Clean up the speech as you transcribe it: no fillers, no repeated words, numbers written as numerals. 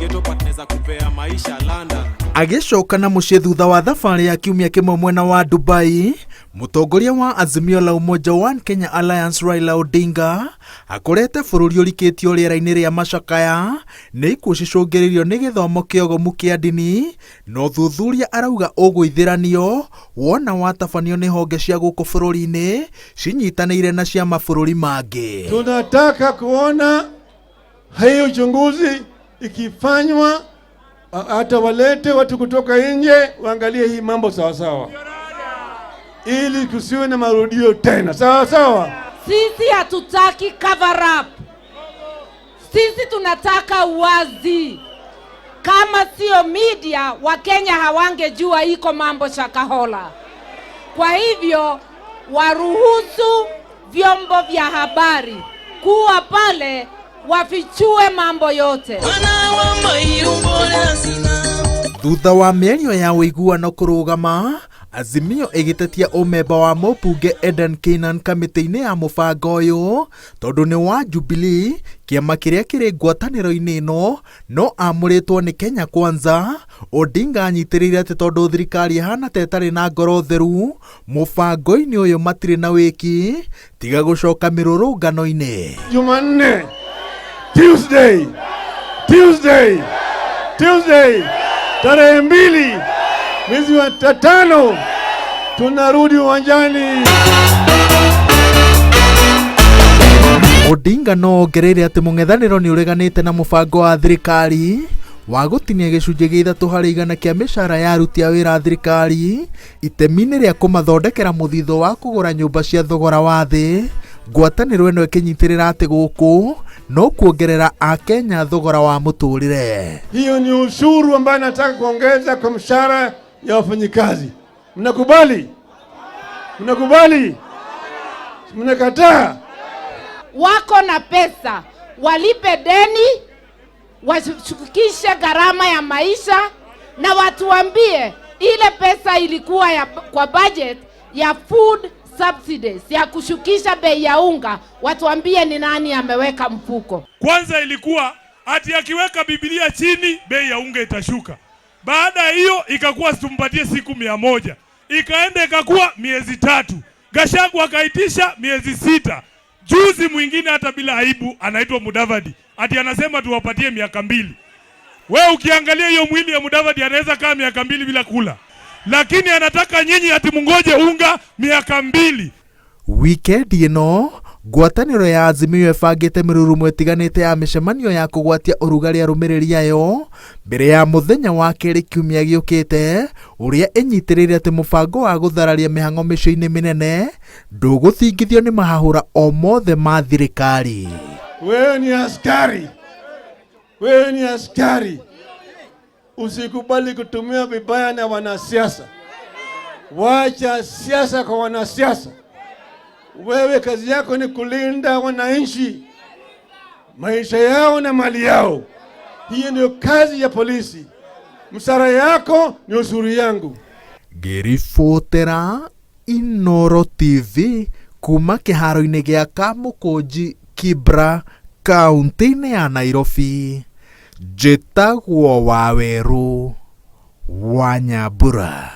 Ghetto but naweza kupea maisha London. Agĩcoka na mũciĩ thutha wa thabarĩ ya kiumia kĩmwe mwena wa Dubai, mũtongoria wa Azimio la Umoja One Kenya Alliance Raila Odinga akorete bũrũri ũrikĩtio rĩera-inĩ rĩa macakaya nĩ ikuũ cicũngĩrĩirio nĩ gĩthomo kĩogomu kĩa ndini, na ũthuthuria arauga ũgũithĩranio wona watabanio nĩ honge cia gũkũ bũrũri-inĩ cinyitanĩire na cia mabũrũri mangĩ. Tunataka kuona hii uchunguzi ikifanywa, hata walete watu kutoka nje waangalie hii mambo sawa sawa, ili kusiwe na marudio tena. Sawa sawa. Sisi hatutaki cover up. Sisi tunataka uwazi. Kama sio media, Wakenya hawangejua iko mambo Shakahola. Kwa hivyo waruhusu vyombo vya habari kuwa pale, wafichue mambo yote. Thutha wa mĩario ya ũiguano kũrũgama, Azimio ĩgĩtetia ũmemba wa mũmbunge Eden Keynan kamĩtĩ-inĩ ya mũbango ũyũ tondũ nĩ wa Jubilee, kĩama kĩrĩa kĩrĩ ngwatanĩro-inĩ ĩno no amũrĩtwo nĩ Kenya Kwanza. Odinga anyitĩrĩire atĩ tondũ thirikari ĩhana ta ĩtarĩ na ngoro theru mũbango-inĩ ũyũ matirĩ na wĩki tiga gũcoka mĩrũrũngano-inĩ. Jumanne, Tuesday, Tuesday, Tuesday, tarehe 2 mwezi wa 5 tunarudi uwanjani. Odinga no ongereire atĩ mũng'ethanĩro nĩ ũreganĩte na mũbango wa thirikari wa gũtinia gĩcunjĩ gĩa ithatũ harĩ igana kĩa mĩcara ya aruti a wĩra a thirikari itemi-inĩ rĩa kũmathondekera mũthithũ wa kũgũra nyũmba cia thogora wa thĩ. Ngwatanĩro ĩno ĩkĩnyitĩrĩra atĩ gũkũ no kuongerera Akenya thogora wa mũtũrĩre. Hiyo ni ushuru ambayo nataka kuongeza kwa mshahara ya wafanyikazi. Mnakubali? Mnakubali? Mnakataa? Wako na pesa, walipe deni, washukishe gharama ya maisha, na watuambie ile pesa ilikuwa kwa budget ya food subsidies ya kushukisha bei ya unga, watuambie ni nani ameweka mfuko. Kwanza ilikuwa ati akiweka Biblia chini bei ya unga itashuka. Baada ya hiyo ikakuwa tumpatie siku 100. Ikaenda ikakuwa miezi 3. Gachagua akaitisha miezi 6. Juzi mwingine hata bila aibu anaitwa Mudavadi ati anasema tuwapatie miaka 2. Wewe ukiangalia hiyo mwili ya Mudavadi anaweza kaa miaka 2 bila kula. Lakini anataka nyinyi ati mungoje unga miaka 2. Weekend ĩno ngwatanĩro ya Azimio ĩbangĩte mĩrurumo ĩtiganĩte ya mĩcemanio ya kũgwatia ũrugarĩ arũmĩrĩri ayo mbere ya mũthenya wa kerĩ kiumia gĩũkĩte, ũrĩa ĩnyitĩrĩire atĩ mũbango wa gũthararia mĩhang'o mĩciĩ-inĩ mĩnene ndũgũthingithio nĩ mahahũra o mothe ma thirikari. Wewe ni askari, wewe ni askari, usikubali kutumia vibaya na wanasiasa. Wacha siasa kwa wanasiasa. Wewe kazi yako ni kulinda wananchi, maisha yao na mali yao. Hiyo ndio kazi ya polisi. Msara yako ni usuri yangu. Ngĩribotera Inooro TV kuma kĩharo-inĩ gĩa Kamũkũnji, Kibra, kaunti-inĩ ya Nairobi. Njĩtagwo Wawerũ wa Nyambura.